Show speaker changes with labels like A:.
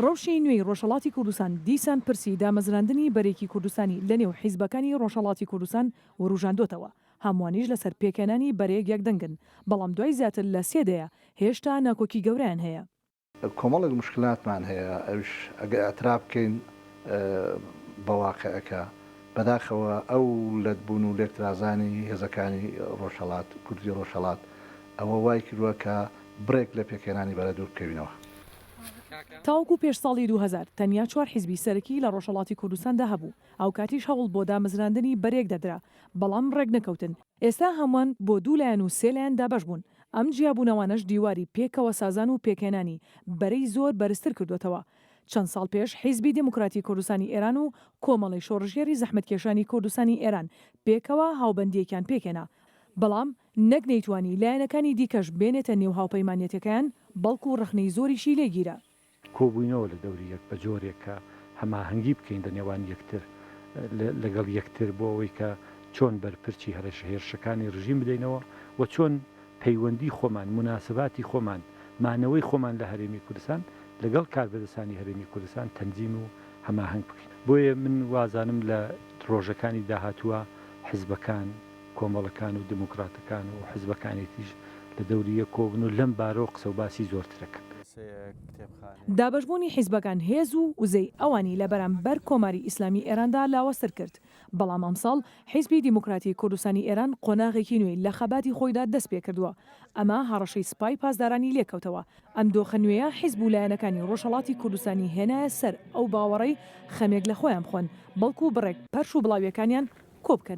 A: ڕەوشی نوێی ڕۆژهەڵاتی کوردستان دیسان پرسی دامەزراندنی بەرەیەکی کوردستانی لەنێو حیزبەکانی ڕۆژهەڵاتی کوردستان وروژاندۆتەوە، هەمووانیش لەسەر پێکهێنانی بەرەیەک یەکدەنگن، بەڵام دوای زیاتر لە سێ دەیە هێشتا ناکۆکی گەورەیان هەیە.
B: کۆمەڵێک موشکلاتمان هەیە ئەویش ئەگەر ئیعتراف بکەین بە واقعەکە بەداخەوە ئەو لەت بوون و لێکترازانی هێزەکانی ڕۆژهەڵات کوردی ڕۆژهەڵات ئەوە وای کردوە کە بڕێک لە پێکهێنانی بەرە دوور بکەوینەوە.
A: تاوەکو پێش ساڵی 2000 تەنیا چوار حیزبی سەرەکی لە ڕۆژهەڵاتی کوردستاندا هەبوو، ئەوکاتیش هەوڵ بۆ دامەزراندنی بەرەیەک دەدرا، بەڵام ڕێکنەکەوتن، ئێستا هەمووان بۆ دوو لایەن و سێ لایەن دابەش بوون، ئەم جیابوونەوانەش دیواری پێکەوە سازان و پێکهێنانی بەرەی زۆر بەرزتر کردۆتەوە. چەند ساڵ پێش حیزبی دێموکراتی کوردستانی ئێران و کۆمەڵەی شۆڕشگێڕی زەحمەتکێشانی کوردستانی ئێران پێکەوە هاوبەندییەکیان پێکهێنا، بەڵام نەک نەیتوانی لایەنەکانی دیکەش بێنێتە نێو هاوپەیمانیەتەکەیان، بەڵکو ڕەخنەی زۆریشی لێ گیرا.
C: کۆبووینەوە لە دەوری یەک بە جۆرێک کە هەماهەنگی بکەین لە نێوان یەکتر لەگەڵ یەکتر بۆ ئەوەی کە چۆن بەرپرچی هەرەشە هێرشەکانی ڕژیم بدەینەوە و چۆن پەیوەندی خۆمان، موناسباتی خۆمان، مانەوەی خۆمان لە هەرێمی کوردستان لەگەڵ کاربەدەستانی هەرێمی کوردستان تەنزیم و هەماهەنگ بکەین. بۆیە من وازانم لە ڕۆژەکانی داهاتووا حزبەکان، کۆمەڵەکان و دێموکڕاتەکان و حزبەکانی تریش لە دەوری یەک کۆ بن و لەم بارەوە قسە و باسی زۆرتر ئەکەن.
A: دابەشبوونی حیزبەکان هێز و وزەی ئەوانی لە بەرامبەر کۆماری ئیسلامی ئێراندا لاوازتر کرد. بەڵام ئەمساڵ حیزبی دیموکراتی کوردستانی ئێران قۆناغێکی نوێی لە خەباتی خۆیدا دەست پێکردووە. ئەمە هەڕەشەی سپای پاسدارانی لێکەوتەوە. ئەم دۆخە نوێیە حیزب و لایەنەکانی ڕۆژهەڵاتی کوردستانی هێنایە سەر ئەو باوەڕەی خەمێک لە خۆیان بخۆن، بەڵکوو بڕێک پەرش و بڵاوییەکانیان کۆ بکەنەوە.